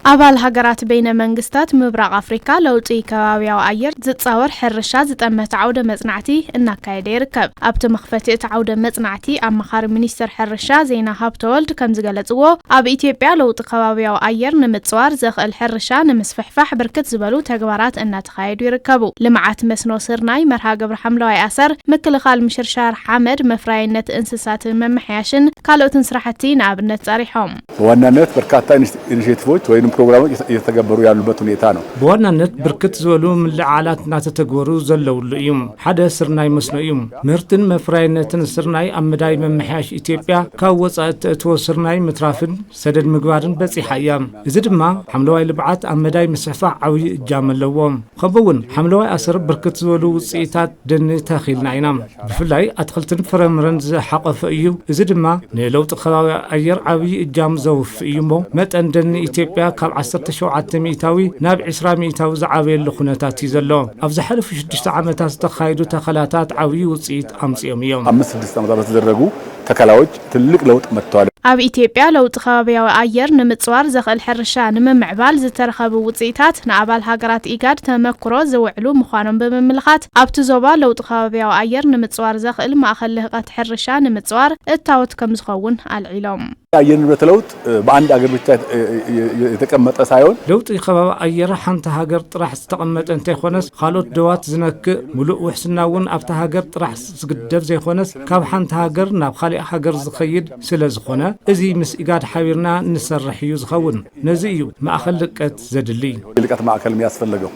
ኣባል ሃገራት በይነ መንግስታት ምብራቕ ኣፍሪካ ለውጢ ከባብያዊ ኣየር ዝፃወር ሕርሻ ዝጠመተ ዓውደ መፅናዕቲ እናካየደ ይርከብ። ኣብቲ መኽፈቲ እቲ ዓውደ መፅናዕቲ ኣማኻሪ ሚኒስትር ሕርሻ ዜና ሃብተወልድ ከምዝገለፅዎ፣ ኣብ ኢትዮጵያ ለውጢ ከባብያዊ ኣየር ንምፅዋር ዘኽእል ሕርሻ ንምስፍሕፋሕ ብርክት ዝበሉ ተግባራት እናተኻየዱ ይርከቡ። ልምዓት መስኖ ስርናይ፣ መርሃ ግብሪ ሓምለዋይ ኣሰር፣ ምክልኻል ምሽርሻር ሓመድ፣ መፍራይነት እንስሳት መመሕያሽን ካልኦትን ስራሕቲ ንኣብነት ፀሪሖም። በዋናነት በርካታ ኢኒሽ-፣ ኢኒሼቲቮች ወይም ፕሮግራሞች እየተ-፣ እየተተገበሩ ያሉበት ሁኔታ ነው። ብዋናነት ብርክት ዝበሉ ምልዓላት እናተተግበሩ ዘለውሉ እዩ። ሓደ ስርናይ መስኖ እዩ። ምህርትን መፍራይነትን ስርናይ ኣብ መዳይ መመሕያሽ ኢትዮጵያ ካብ ወፃኢ እተእትዎ ስርናይ ምትራፍን ሰደድ ምግባርን በፂሓ እያ። እዚ ድማ ሓምለዋይ ልምዓት ኣብ መዳይ ምስፍሕፋሕ ዓብዪ እጃም ኣለዎ። ከምኡ እውን ሓምለዋይ ኣሰር ብርክት ዝበሉ ውፅኢታት ደኒ ተኺልና ኢና። ብፍላይ ኣትክልትን ፍረምረን ዝሓቆፈ እዩ። እዚ ድማ ንለውጢ ከባቢ ኣየር ዓብዪ እጃም ዘውፍእ እዩ እሞ፣ መጠን ደኒ ኢትዮጵያ ካብ ዓሰርተ ሸውዓተ ሚእታዊ ናብ ዕስራ ሚእታዊ ዝዓበየሉ ኩነታት እዩ ዘሎ። ኣብ ዝሓለፉ ሽዱሽተ ዓመታት ዝተኻየዱ ተኸላታት ዓብዪ ውፅኢት ኣምፅኦም እዮም። አምስት ስድስት ዓመታት በተደረጉ ተከላዎች ትልቅ ለውጥ መጥተዋል። ኣብ ኢትዮጵያ ለውጢ ከባብያዊ ኣየር ንምፅዋር ዘኽእል ሕርሻ ንምምዕባል ዝተረኸቡ ውፅኢታት ንኣባል ሃገራት ኢጋድ ተመክሮ ዝውዕሉ ምዃኖም ብምምልኻት፣ ኣብቲ ዞባ ለውጢ ከባብያዊ ኣየር ንምፅዋር ዘኽእል ማእኸል ልህቀት ሕርሻ ንምፅዋር እታወት ከምዝኸውን ኣልዒሎም። የአየር ንብረት ለውጥ፣ እ፣ በአንድ አገር ብቻ የተ-፣ እ፣ እ፣ የተቀመጠ ሳይሆን፣ ለውጢ ከባቢ ኣየር ሓንቲ ሃገር ጥራሕ ዝተቐመጠ እንተይኮነስ፣ ካልኦት ደባት ዝነክእ፣ ሙሉእ ውሕስና እውን ኣብታ ሃገር ጥራሕ ዝግደብ ዘይኮነስ፣ ካብ ሓንቲ ሃገር ናብ ካሊእ ሃገር ዝኸይድ ስለ ዝኾነ፣ እዚ ምስ ኢጋድ ሓቢርና ንሰርሕ እዩ ዝኸውን። ነዚ እዩ ማእኸል ልቀት ዘድሊ። የልቀት ማእከል የሚያስፈልገው።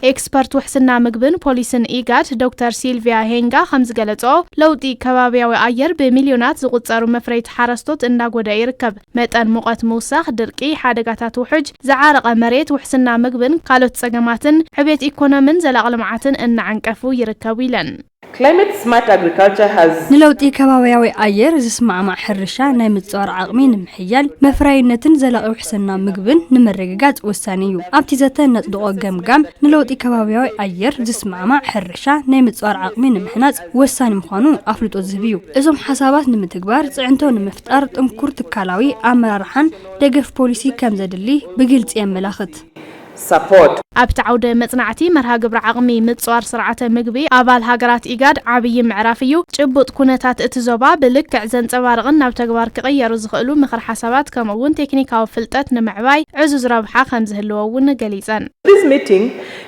ኤክስፐርት ውሕስና ምግብን ፖሊስን ኢጋድ ዶክተር ሲልቪያ ሄንጋ ከምዝገለጾ፣ ለውጢ ከባብያዊ ኣየር ብሚልዮናት ዝቑጸሩ መፍረይቲ ሓረስቶት እናጎደኣ ይርከብ። መጠን ሙቐት ምውሳኽ፣ ድርቂ፣ ሓደጋታት ውሑጅ፣ ዝዓረቐ መሬት፣ ውሕስና ምግብን ካልኦት ጸገማትን ዕቤት ኢኮኖምን ዘላቒ ልምዓትን እናዓንቀፉ ይርከቡ ኢለን። Climate smart agriculture has ንለውጢ ከባብያዊ ኣየር ዝስማዕማዕ ሕርሻ ናይ ምጽዋር ዓቕሚ ንምሕያል፣ መፍረያይነትን ዘላቒ ውሕስና ምግብን ንምርግጋጽ ወሳኒ እዩ። ኣብቲ ዘተ እነጽድቖ ገምጋም፣ ንለውጢ ከባብያዊ ኣየር ዝስማዕማዕ ሕርሻ ናይ ምጽዋር ዓቕሚ ንምሕናጽ ወሳኒ ምዃኑ ኣፍልጦ ዝህብ እዩ። እዞም ሓሳባት ንምትግባር ጽዕንቶ ንምፍጣር ጥንኩር ትካላዊ ኣመራርሓን ደገፍ ፖሊሲ ከም ዘድሊ ብግልጺ የመላኽት። support። ኣብቲ ዓውደ መጽናዕቲ፣ መርሃ ግብሪ ዓቕሚ ምጽዋር ስርዓተ ምግቢ ኣባል ሃገራት ኢጋድ ዓብዪ ምዕራፍ እዩ። ጭቡጥ ኩነታት እቲ ዞባ ብልክዕ ዘንጸባርቕን ናብ ተግባር ክቕየሩ ዝኽእሉ ምኽሪ ሓሳባት፣ ከምኡ እውን ቴክኒካዊ ፍልጠት ንምዕባይ ዕዙዝ ረብሓ ከም ዝህልዎ እውን ገሊጸን። This meeting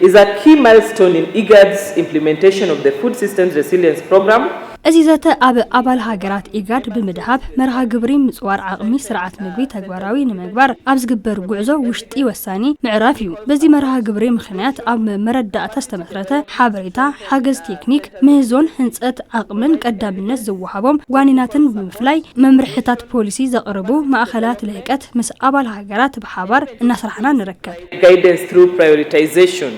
is a key milestone in IGAD's implementation of the Food Systems Resilience Program. እዚ ዘተ ኣብ ኣባል ሃገራት ኢጋድ ብምድሃብ መርሃ ግብሪ ምጽዋር ዓቕሚ ስርዓት ምግቢ ተግባራዊ ንምግባር ኣብ ዝግበር ጉዕዞ ውሽጢ ወሳኒ ምዕራፍ እዩ። በዚ መርሃ ግብሪ ምኽንያት ኣብ መረዳእታ ዝተመስረተ ሓበሬታ፣ ሓገዝ ቴክኒክ፣ ምህዞን ህንጸት ዓቕምን ቀዳምነት ዝወሃቦም ዋኒናትን ብምፍላይ መምርሕታት ፖሊሲ ዘቕርቡ ማእኸላት ልህቀት ምስ ኣባል ሃገራት ብሓባር እናሰራሕና ንርከብ። Guidance through prioritization.